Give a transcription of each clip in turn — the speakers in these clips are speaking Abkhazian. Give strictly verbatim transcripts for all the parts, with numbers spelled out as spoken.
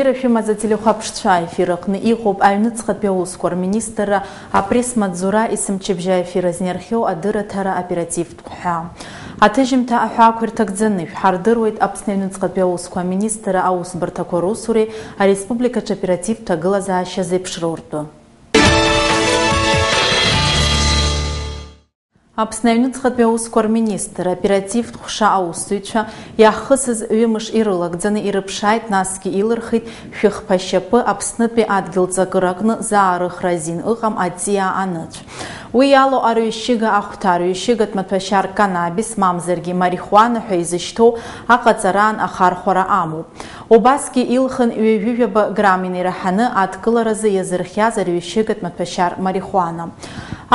Шәымаӡа телехәаԥшцәа, аефир аҟны иҟоуп аҩныҵҟатәи аусқәа рминистрра апресс-маҵзура есымчыбжьа аефир азы иархиоу адырраҭара оперативтә ҳәа. Аҭыжьымҭа аҳәаақәа ирҭагӡаны шәҳардыруеит Аԥсны аҩныҵҟатәи аусқәа аминистрра аусбарҭақәа русуреи ареспубликаҿы оперативтә ҭагылазаашьа зеиԥшроу ртәы. Аԥсны аҩныҵҟатәи аусқәа рминистр, оперативтә ҟәша аусзуҩцәа иаахысыз ҩымш ирылагӡаны ирыԥшааит, насгьы илырхит шәыхԥа шьапы Аԥснытәи адгьыл ҵакыра аҟны заарыхра азин ыҟам аҵиаа аныцә. Уи иалоу арҩышьыга ахәҭа, арҩышьыгатә маҭәашьар канабис, мамзаргьы марихуана ҳәа изышьҭоу аҟаҵараан ахархәара амоуп. Убасгьы илхын ҩажәижәаба грамм инаираҳаны адкыларазы иазырхиаз арҩышьыгатә маҭәашьар марихуана.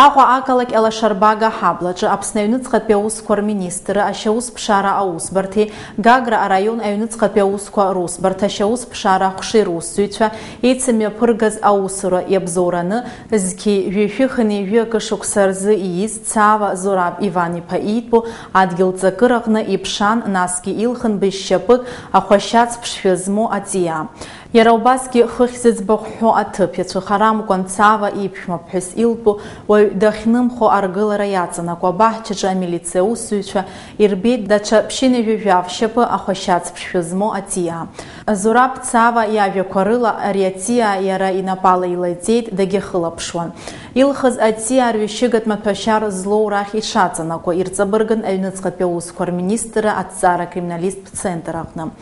Аҟәа ақалақь Алашарбага аҳаблаҿы Аԥсны аҩныҵҟатәи аусқәа рминистрра ашьаусԥшаара аусбарҭеи Гагра араион аҩныҵҟатәи аусқәа русбарҭа ашьаусԥшаара аҟәшеи русзуҩцәа еицымҩаԥыргаз аусура иабзоураны, зқьи жәшәи хынҩажәи акы шықәса рзы ииз Цава Зураб Иван-иԥа иитәу адгьыл ҵакыраҟны иԥшаан, насгьы илхын быжь шьапык ахәашьац ԥшшәы змоу аҵиаа. Иара убасгьы хыхь зыӡбахә ҳәо аҭыԥ иацәыхарамкәан Цава иԥшәма ԥҳәыс илтәу уаҩ дахьнымхо аргылара иаҵанакуа абаҳчаҿы амилициа аусзуҩцәа ирбеит даҽа ԥшьынҩажәи жәаф шьапы ахәашьац ԥшшәы змоу аҵиаа. Зураб Цава иажәақәа рыла, ари аҵиаа иара инапала илаҵеит, дагьахылаԥшуан. Илхыз аҵиаа арҩышьыгатә маҭәашьар злоу рахь ишаҵанакуа ирҵабыргын аҩныҵҟатәи аусқәа рминистрра аҭҵаара-криминалисттә центр аҟны.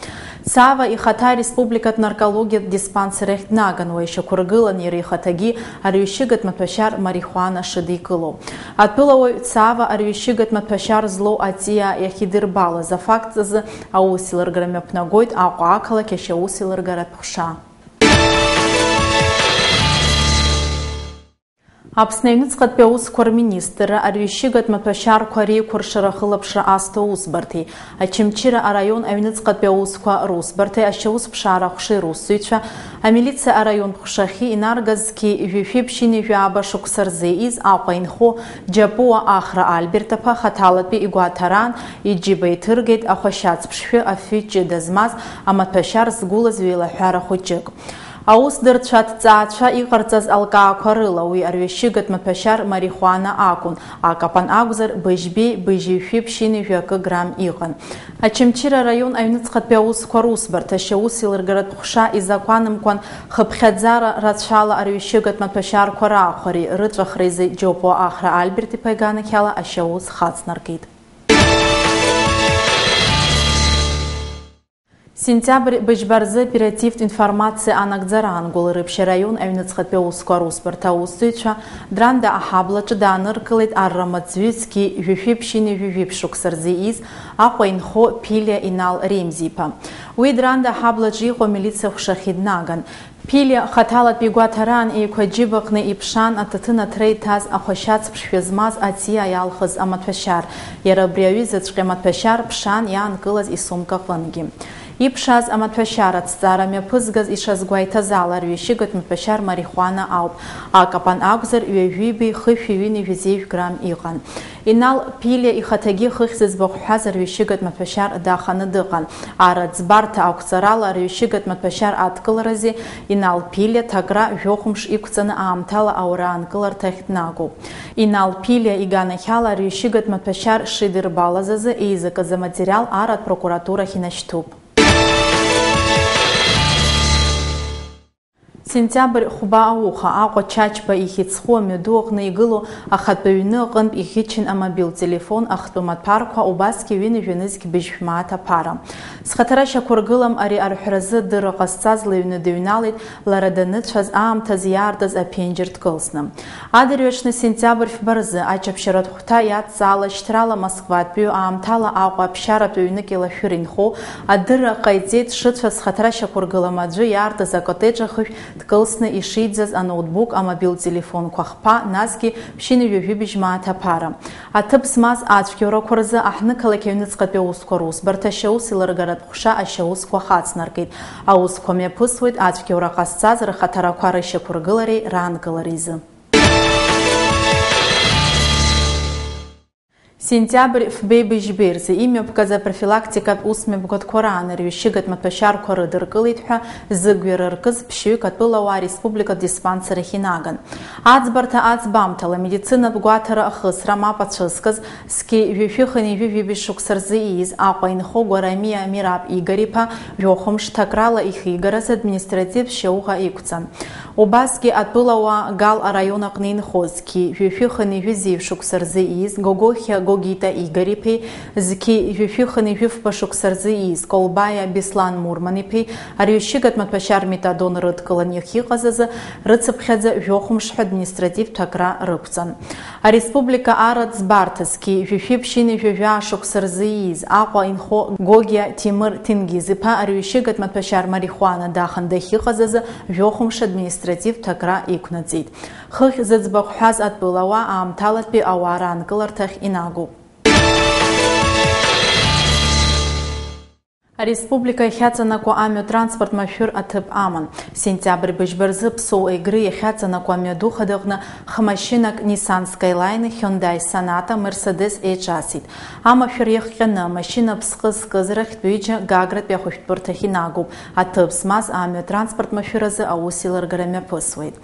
Цава ихаҭа ареспубликатә наркологиатә диспансер ахь днаган, уа ишьақәыргылан иара ихаҭагьы арҩышьыгатә маҭәашьар марихуана шыдикыло. Атәылауаҩ Цава арҩышьыгатә маҭәашьар злоу аҵиаа иахьидирбалаз афакт азы аусеилыргара мҩаԥнагоит Аҟәа ақалақь ашьаусеилыргаратә ҟәша. Аԥсны аҩныҵҟатәи аусқәа рминистрра арҩышьыгатә маҭәашьарқәа реикәыршара ахылаԥшра азҭо аусбарҭеи, Очамчыра араион аҩныҵҟатәи аусқәа русбарҭеи ашьаусԥшаара аҟәшеи русзуҩцәа, амилициа араионтә ҟәшахьы инаргаз зқьи жәшәи ԥшьынҩажәи жәаба шықәса рзы ииз Аҟәа инхо Џьапуа Ахра Альберт-иԥа хаҭалатәи игәаҭараан иџьыба иҭыргеит ахәашьац ԥшшәы афҩы ҷыда змаз амаҭәашьар згәылаз ҩеилаҳәара хәыҷык. Аусдырцәа аҭҵаацәа иҟарҵаз алкаақәа рыла уи арҩашьыгатә маҭәашьар марихуана акәын, акапан акәзар, быжьбеи быжьҩышәи ԥшьынҩажәи акы грамм иҟан. Очамчыра араион аҩныҵҟатәи аусқәа русбарҭа ашьаус еилыргаратә ҟәша изакәанымкәан хыԥхьаӡара рацәала арҩашьыгатә маҭәашьарқәа раахәареи рыҵәахреи азы Џьопуа Ахра Альберт-иԥа иганахьала ашьаус хацнаркит. Сентиабр быжьба рзы оперативтә информациа анагӡараан Гәылрыԥшь араион аҩныҵҟатәи аусқәа русбарҭа аусзуҩцәа Дранда аҳаблаҿы дааныркылеит арра маҵзҩы зқьи жәшәи ԥшьынҩажәи жәиԥшь шықәса рзы ииз Аҟәа инхо Ԥилиа Инал Ремзи-иԥа. Уи Дранда аҳаблаҿы иҟоу амилициа ҟәшахьы днаган. Ԥилиа хаҭалатәи игәаҭараан еиқәа џьыбаҟны иԥшаан аҭаҭын аҭра иҭаз ахәашьац ԥшшәы змаз аҵиаа иалхыз амаҭәашьар. Иара убри аҩызаҵәҟьа амаҭәашьар ԥшаан иаанкылаз исумка аҟынгьы. Иԥшааз амаҭәашьар аҭҵаара мҩаԥызгаз ишазгәеиҭаз ала, арҩашьыгатә маҭәашьар марихуана ауп. Акапан акәзар, ҩажәи беи хышәи ҩынҩажәи зеижә грамм иҟан. Инал Ԥилиа ихаҭагьы хыхь зыӡбахә ҳәаз арҩашьыгатә маҭәашьар даханы дыҟан. Арра ӡбарҭа ақәҵарала арҩашьыгатә маҭәашьар адкыларази Инал Ԥилиа ҭакра жәохә мш иқәҵаны аамҭала аура аанкыларҭахь днагоуп. Инал Ԥилиа иганахьала арҩашьыгатә маҭәашьар шидирбалаз азы еизакыз аматериал арратә прокуратурахь инашьҭуп. Сентиабр хәба ауха Аҟәа Чачба ихьыӡху амҩаду аҟны игылоу ахатәы ҩны аҟынтә иӷьычын амобил телефон ахтәы маҭәарқәа, убасгьы ҩынҩажәа нызқь быжьшә мааҭ аԥара. Зхаҭара шьақәыргылам ари арҳәразы адырра ҟазҵаз лыҩны дыҩналеит, лара даныцәаз аамҭазы иаартыз аԥенџьыр дкылсны. Адырҩаҽны сентиабр фба рзы ачаԥшьаратә хәҭа иадҵаала шьҭрала Москватәиу аамҭала Аҟәа аԥсшьаратә ҩнык еилашәыр инхо адырра ҟаиҵеит шыцәаз зхаҭара шьақәыргылам аӡәы иаартыз акотеиџь ахышә дкылсны ишиӡаз аноутбук, амобил телефонқәа хԥа, насгьы ԥшьынҩажәи жәибжь мааҭ аԥара. Аҭыԥ змаз ацәгьоурақәа рзы аҳҭнықалақь аҩныҵҟатәи аусқәа русбарҭа ашьаус еилыргаратә ҟәша ашьаусқәа хацнаркит. Аусқәа мҩаԥысуеит ацәгьоура ҟазҵаз рхаҭарақәа рышьақәыргылареи раанкылареи рзы. Сентиабр фбеи быжьбеи рзы имҩаԥгаз апрофилактикатә усмҩаԥгатәқәа раан арҩашьыгатә маҭәашьарқәа рыдыркылеит ҳәа зыгәҩара ркыз ԥшьҩык атәылауаа ареспубликатә диспансер ахь инаган. Аӡбарҭа аӡбамҭала медицинатә гәаҭара ахысра мап ацәызкыз зқьи жәшәи хынҩажәи жәибжь шықәса рзы ииз Аҟәа инхо Гәарамиа Мираб Игор-иԥа жәохәымш ҭакрала ихигараз административтә шьауӷа иқәҵан. Убасгьы атәылауаа Гал араион аҟны инхоз зқьи жәшәи хынҩажәи зеижә шықәса рзы ииз Гогохиа Гогита Игор-иԥеи зқьи жәшәи хынҩажәи фба шықәса рзы ииз Колбаиа Беслан Мурман-иԥеи арҩашьыгатә маҭәашьар метадон рыдкылан иахьыҟаз азы рыцыԥхьаӡа жәохәымш ҳәа административтә ҭакра рықәҵан. Ареспублика арратә ӡбарҭа зқьи жәшәи ԥшьынҩажәи жәаа шықәса рзы ииз Аҟәа инхо Гогиа Ҭемыр Ҭенгиз-иԥа арҩашьыгатә маҭәашьар марихуана дахан дахьыҟаз азы жәохәымш административтә ҭакра иқәнаҵеит. Хыхь зыӡбахә ҳәаз атәылауаа аамҭалатәи ауаа раанкыларҭахь инагоуп. Ареспублика иахьаҵанакуа амҩа транспорт машәыр аҭыԥ аман. Сентиабр быжьба рзы Ԥсоу Егры иахьаҵанакуа амҩаду хадаҟны хмашьынак Nissan Skyline, Hyundai Sonata, Mercedes еиҿасит. Амашәыр иахҟьаны амашьына ԥсҟы зкыз рахьтә ҩыџьа Гагратәи ахәышәтәырҭахь инагоуп. Аҭыԥ змаз амҩа транспорт машәыр азы аус еилыргара мҩаԥысуеит.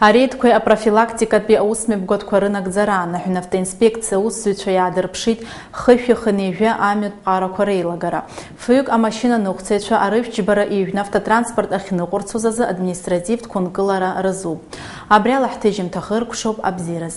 Ареидқәеи апрофилактикатәи аусмҩаԥгатәқәа рынагӡараан аҳәынавтоинспекциа аусзуҩцәа иаадырԥшит хышәи хынҩажәи амҩатә ԥҟарақәа реилагара. Фҩык амашьынаныҟәцаҩцәа арыжәтә џьбара ижәны автотранспорт ахьныҟәырцоз азы административтә қәынкылара рызуп. Абри ала ҳҭыжьымҭа хыркәшоуп. Абзиараз.